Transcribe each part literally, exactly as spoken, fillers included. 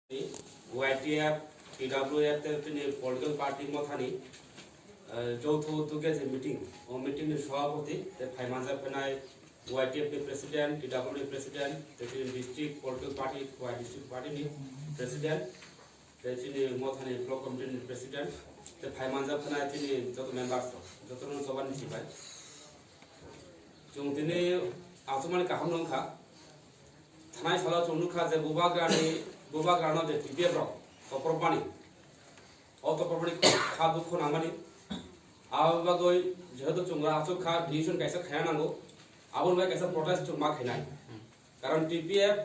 Y T F, T W F tei chini political party mothani, eh, joutho uddogya je meeting, o meeting ni sabhapati tei phaimanjak phainai Y T F ni president, T W F ni president, tei chini district political party, Y district party ni president, tei chini mothani block committee ni president, tei phaimanjak phainai chini joto members rok, jotono joban ni sibai. Chwng tini achukmani kaham no wngkha. Thanai salo chwng nukha je bubagrani, bubagrano je T P F rok toprokmani, o toprokmani kha dukhu nangmani. Abo bagwi jehetu chwng achuk kha, decision kaisa khaina nango. Aboni bai kaisa protest chwng ma khainai. Karon T P F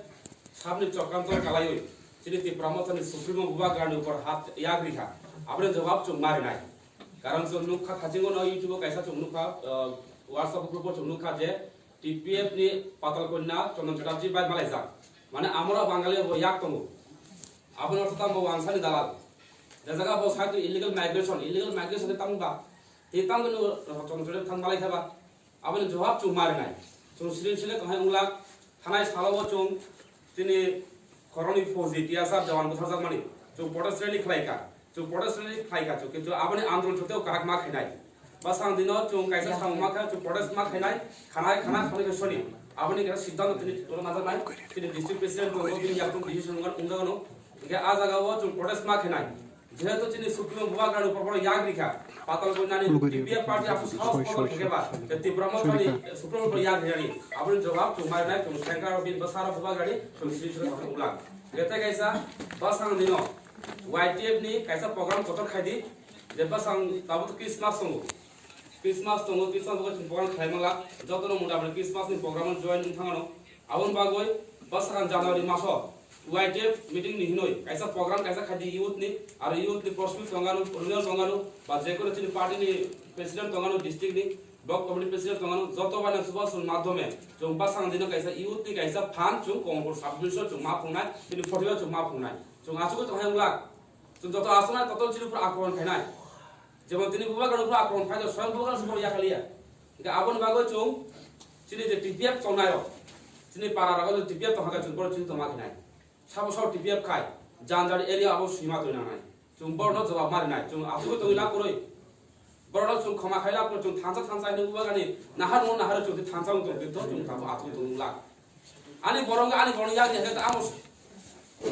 sabni chokranto kalaiwi chini Tipra Mothani Supremo bubagrani upor hat yak rikha. Aboni jawab chwng ma rinai. Karon chwng nukha, thasingo no YouTube o kaisa chwng nukha, uh, WhatsApp group o chwng nukha je T P F ni Patal Kanya Chandan Chatterjee bai malaijak. Mane amoro Bangali bo yak tongo. Aboni ortho tamo wangsani dalal. Je jaga bo saitu illegal migration, illegal migration de tamo ba. Te tamo no Chandan Chatterjee thang malai khaba. Aboni jawab chwng ma rinai. Chwng sri sri kahai unglak, thanai salo bo chwng chini khoroknwi fauji T S R jawan butharjakmani. Chwng protest rally khlaikha. Chwng protest rally khlaikha chwng, kintu aboni andolon chwngteo kwrak ma khainai. Bwsang dino chwng kaisa samung ma kha, chwng protest ma khainai, khanai khana thangwi khe soni. Aboni khe siddhanto tini tolo najaknai, chini district president tongo, bini yakung decision wngkha, wngjakno. Hingkhe a jagao chwng protest ma khainai. Jehetu chini Supremo bubagrani upor bono yak rikha, Patal Kanyani T P F party aswk sahos kotor thwkhe ba, je Tipra Mothani Supremo upor yak riyani, aboni jawab chwng ma rinai, chwng sengkar bini bwsarok bubagrani chwng sri sri thangwi unglak. Hingkhe tei kaisa bwsang dino Y T F ni kaisa program kotor khaidi, je bwsang tabuk Christmas tongo. Christmas tongo, Christmas bo chwng program khlai mangla, jotono mota moti Christmas ni program o join wng thangano. Aboni bagwi bwsakang January maso Y T F meeting ni hinwi kaisa program kaisa khaidi youth ni, aro youth ni prospect tongano, union tongano, ba jekono chini party ni president tongano, district ni block committee president tongano, joto bai no chubachu ni madhyome chwng bwsakang dino kaisa youth ni kaisa phan chwng Kamalpur sub division chwng ma phungnai, chini forty o chwng ma phungnai. Chwng achugwi tong hai wngla, chwng joto achuknai total chini upor akromon khainai. Jemon tini bubagrano phuru akromon phai, swayam bubagrano se bono yakaliya. Hingke aboni bagwi chwng chini je T P F tongnai rok, chini para rogo je T P F tongkha khe chwng bono chini tongma khe nai. Sabo sabo T P F khai, jan jani area abo swima twi nangnai. Chwng borno jawab ma rinai, chwng achugwi tongwi lab kwrwi. Borno chwng khoma khai lab kwrwi, chwng thansa thansa hinwi bubagrani nahar no nahar chwng thansa wng tong, kintu chwng tamo achugwi tongwi lab. Ani borok, ani borok yak ni hwnkhe amo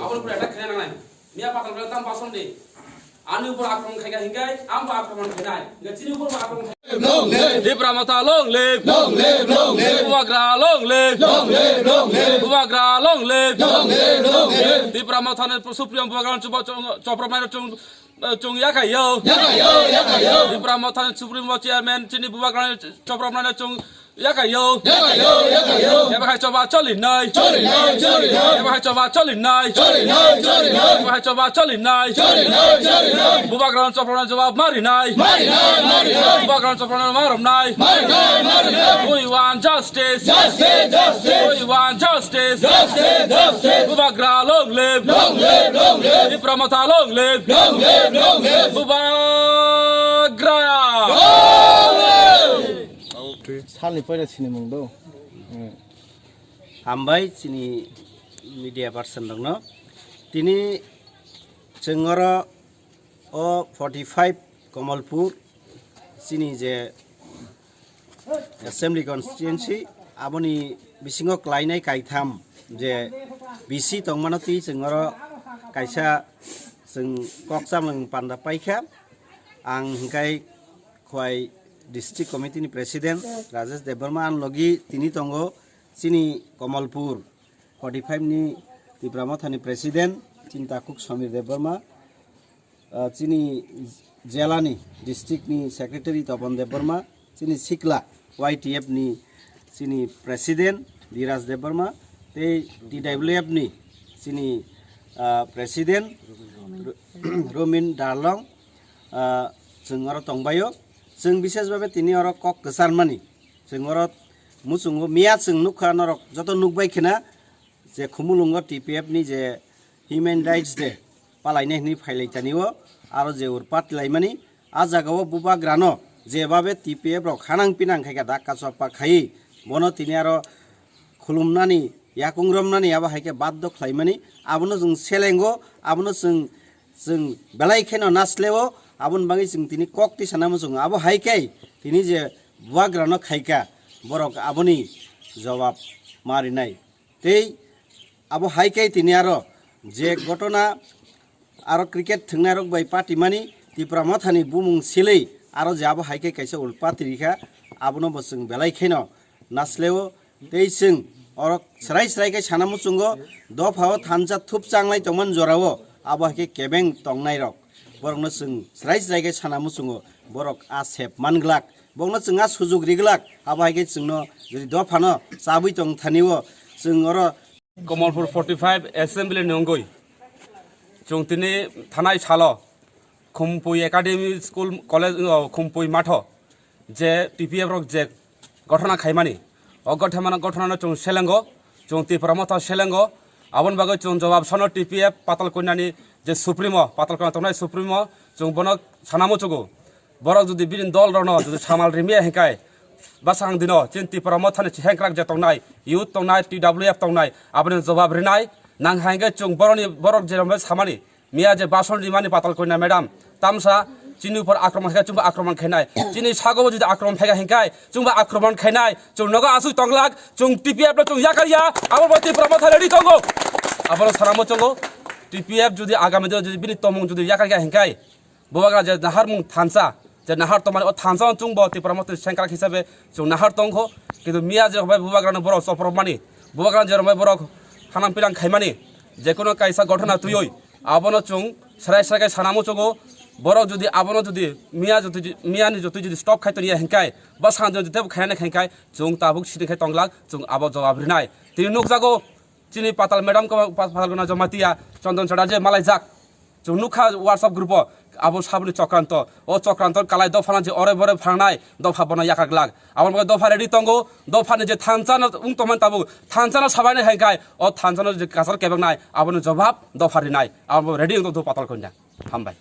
aboni pore attack khaina nangnai. Miya patal khe tam bason de. Ani upor akromon khaika hinkai, amo akromon khainai. Hinkai chini upor akromon khai. Long live! Tipra Motha long live! Long live, long live! Bubagra long live! Long live, long live! Bubagra long live! Long live, long live! Tipra Motha ni Supreme Bubagra chopropnai chong, chong, chong yakai yo. Yakai yo, yakai yo! Tipra Motha ni Supreme Chairman chini Bubagra chopropnai chong Yakayo. Yakayo, yakayo. Eba hai choba choli nai. Choli nai, choli nai. Eba hai choba choli nai. Choli nai, choli nai. Eba hai choba choli nai. Choli nai, choli nai. Bubagrano chopropnai jawab mari nai. Mari nai, mari nai. Bubagrano chopropnai marom nai. Mari nai, mari nai. We want justice. Justice, justice. We want justice. Justice, justice. Bubagra long live. Long live, long live. Tipra Motha long live. Long live, long live. Bubagra. Long live. Salni poila sinimung do. Hambai chini media person rokno. Tini chwng oro o forty five Kamalpur chini je assembly constituency, aboni bisingo klainai kaitham je B C tongmano twi chwng oro kaisa chwng kok chamung panda paikha. Ang hingkai Khowai District Committee ni President Rajesh Debbarma, ani logi tini tongo chini Kamalpur forty five ni Tipra Motha ni President chini takhuk Samir Debbarma, ah, chini jela ni district ni Secretary Topon Debbarma, chini sikla Y T F ni chini President Dhiraj Debbarma, tei T W F ni chini, ah, President Ru-, Rumin Darlong, ah, chwng oro tongbaio. Chwng bishes babe tini oro kok kwcharmani. Chwng oro muchungo miya chwng nukha norok joto nukbai khena je Khumulwngo T P F ni je Human Rights Day palainai hwnwi phailai tanio, aro je urpat laimani, a jagao bubagrano jebabe T P F rok hanang pinang khaikha dakka choppa khaiwi bono tini aro khulumnani yakung romnani abo hai khe baddo khlaimani, abono chwng selengo, abono chwng, chwng belai kheno nasleo, aboni bagwi chwng tini kok twi sana muchungo. Abo hai khe tini je bubagrano khaikha, borok aboni jobab ma rinai. Tei abo hai khe tini aro je gotona aro cricket thwngnairok bai patimani Tipra Mothani bumung silwi aro je abo hai khe kaisa ulpati rikha, abono bo chwng belai kheno nasleo. Tei chwng oro srai srai khe sana muchungo, dophao thansa thup changlai tongmani jorao abo hai khe kebeng tongnairok, borokno chwng srai srai khe sana muchungo, borok a sep man glak, borokno chwng a sujuk ri glak. Abo hai khe chwngno jodi dophano chabwi tong thani o chwng oro Kamalpur forty five assembly ni wngwi chwng tini thanai salo Khumpui Academy School College, o, Khumpui matho je T P F rok je gothona khaimani, o gothona, gothonano chwng selengo, chwng Tipra Motha selengo. Aboni bagwi chwng jobab sano T P F Patal Konyani je Supremo, Patal Konya tongnai Supremo, chwng bono sana muchungo. Borok jodi bini dol rokno jodi samal rimya hinkai, bwsang dino chini Tipra Mothani chihengkrak je tongnai, youth tongnai, T W F tongnai, aboni jobab rinai. Nang hai hwnkhe chwng boroni, borok je romwi samani, miya je bason rimani Patal Konya madam, tamsa chini upor akromon khaikha, chwngbo akromon khainai. Chini sagobo jodi akromon phaikha hinkai, chwngbo akromon khainai. Chwng nogo aswk tonglak, chwng T P F no chwng yakarya, abo bai Tipra Motha ready tongo. Abono sana muchungo, T P F jodi agami dino jodi bini tongmung jodi yakarya hinkai, Bubagra je naharmung thansa, je nahar tongmani o thansa o chwngbo Tipra Motha sengkrak hisabe chwng nahar tongkho, kintu miya je rombai Bubagrano borok chopropmani, Bubagrano je rombai borok hanang pinang khaimani, jekono kaisa gothona twiwi abono chwng srai srai khe sana muchungo. Borok jodi abono jodi miya jodi, miyani jotwi jodi stop khai toniya hinkai, bwskango jodi tebo khainani hinkai, chwng tabuk sini khai tonglak, chwng abo jawab rinai. Tini nukjago, chini Patal madam ko, Pa-, Patal Konya Jamatia Chondon Chadha je malaijak. Chwng nukha WhatsApp group o, abo saboni chokranto. O chokranto kalai dophano je ore bore phangnai, dopha bono yakar glak. Abo bagwi dopha ready tongo, dophani je thansa no wng tongmani tabuk, thansa no sabainai hai khai, o thansa no je kasar kebeknai, abono jawab dopha rinai. Abo ready wng tong Patal Konya. Hambai.